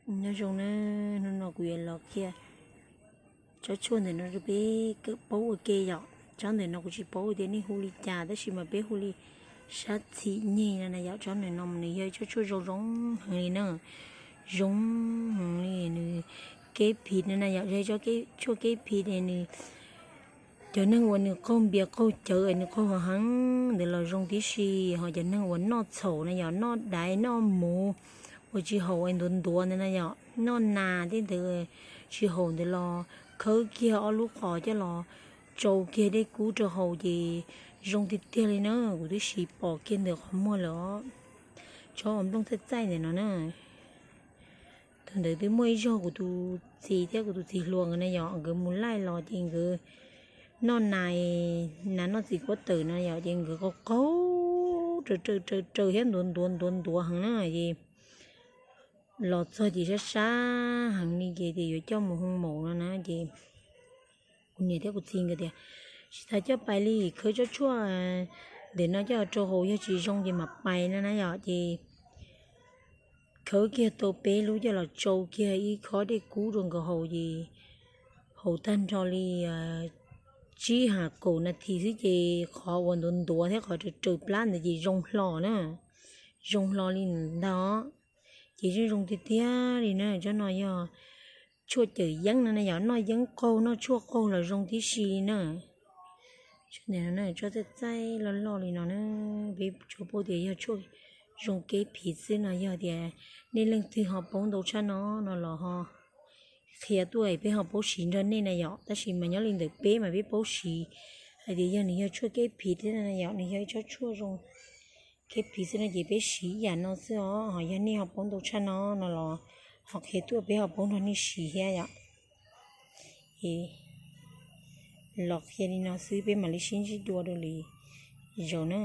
Nyob zoo na, hnub no kuv yuav los qhia tsob tshuaj ntawm no rau peb kawm paub ua ke yom. Tsob ntawm no kuv tsis paub tias nej hu li cas tab sis mas peb hu li sab txhim nyeg no na yom. Tsob ntawm no mas nws yog tsob tshuaj zoo zoo heev li na, zoo heev li. Nws kev phiv no na yom, yog tsob tshuaj kev phiv es nws cov neeg uas nws qaug npias qaug cawv es nws qaug heev heev ntawd los zoo tib si, ho cov neeg uas noj txhaum na yom, noj daiv noj muv uas tsis haum es ntuav ntuav ntawd na yom, noj nas tej ntawd tsis haum ntawd los khawb kiag ob lub qos coj los tsau kiag dej kub rau haus ces zoo tiag tiag li na. Kuv twb siv pom kiag ntawm qhov muag lawm os. Tsob uas nplooj txaij txaij ntawm no na. Thaum ntawd twb muaj ib zaug kuv tus txiv thiab kuv tus txiv hluas nkawd na yom, nkawd mus laij los ces nkawd noj nas, nas noj txiv kuab tawm no yom, ces nkawd qaug qaug raws raws raws raws thiab ntuav ntuav ntuav ntuav heev na ces los txog ces sab sab heev li ces tias yuav coj mus hoo maum no na ces kuv niam thiab kuv txiv nkawd tias tsis tas coj pais li, khawb tsob tshuaj ntawm no coj rau haus yog tsis zoo ces mam pais no na yom. Ces khawb kiag tau peb lub coj los tsau kiag ib khob dej kub rau nkawd haus ces haus tag nrho li tsib ha kaum nas this xwb ces qhov uas ntuav ntuav thiab qhov raws raws plab ntawd ces zoo hlo na, zoo hlo li ntag. Ces zoo zoo tiag tiag li na. Tsob no yog tshuaj cawm yeeb no na yom, noj yeeb qaug noj tshuaj qaug los zoo tib si li na. Tsob txaij txaij loj loj li no na, peb tsuas paub tias yog tshuaj zoo kev phiv xwb no. Yog tias nej leej twg ho paub ntau tshaj no no los ho qhia tuaj peb ho paub siv nrog nej na yom. Tab sis mas nyob li ntawm peb mas peb paub siv hais tias yog nws yog tshuaj kev phiv thiab na yom, nws yog ib tsob tshuaj zoo kev phiv xwb no ces peb siv ib yam no xwb os. Ho yog nej ho paub ntau tshaj no no los ho qhia tuaj peb ho paub nrog nej siv thiab yom. Es los qhia li no xwb peb mam li sib ntsib dua dua li zaum na.